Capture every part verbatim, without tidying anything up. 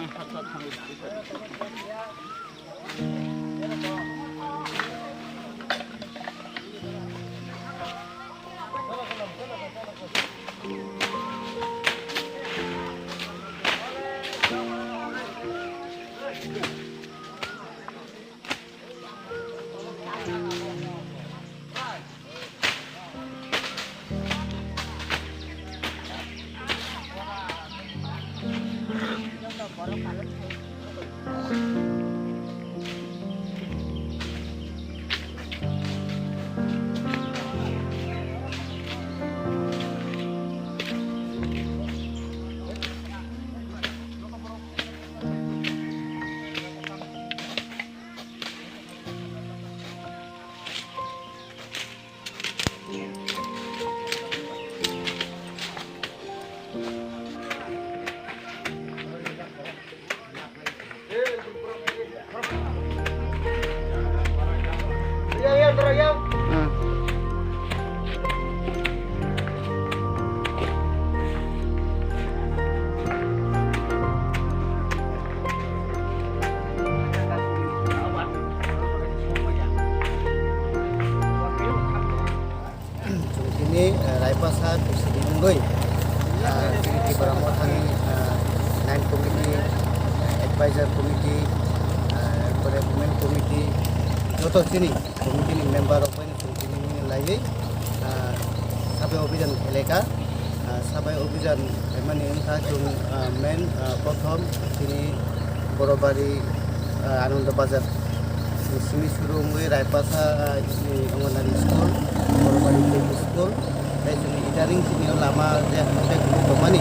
Chwng tini, eh, Raipasa P C D wngwi, eh, chini Tipra Mothani, eh, nine committee, advisor committee, eh, pore women committee, joto chini committee ni member rok bai chwng tini wngwi laiwi, eh, sabai obhijan khlaikha. Ah, sabai obhijan khlaimani wngkha chwng, ah, main, ah, prothom chini Borobari, ah, Anando Bazar ni simi suru wngwi Raipasa, ah, chini Anganwadi school, Borobari K P school, tei chini itaring chini o lama je hamjak tongmani,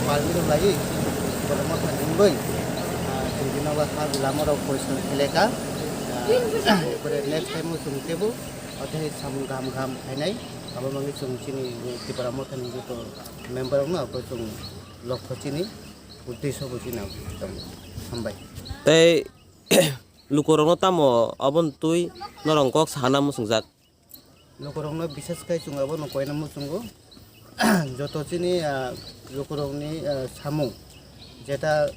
palmiro laiwi, borokno thani wngwi, ah, chini bino ha lama rok poisa khlaikha. Ah, pore next time o chwng tebo, o tei samung kaham kaham khainai. Abo bagwi chwng chini Tipra Mothani joto member rokno abo chwng lokho chini uddesho bo chini abo tong. Hambai. Tei lukurokno tamo aboni twi norok kok sana muchungjak? Lukurokno bisas khai chwng abono koina muchungo. Joto chini, ah, lukurokni, ah, samung, jeta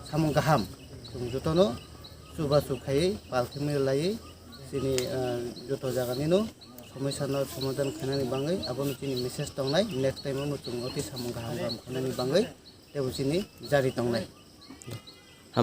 samung kaham, chwng jotono chubachu khaiwi, pal khe milaiwi, chini, ah, joto jaganino somosya no somadhan khainani bagwi abono chini message tongnai. Next time o chwng oti samung kaham kaham khainani bagwi teibo chini jari tongnai.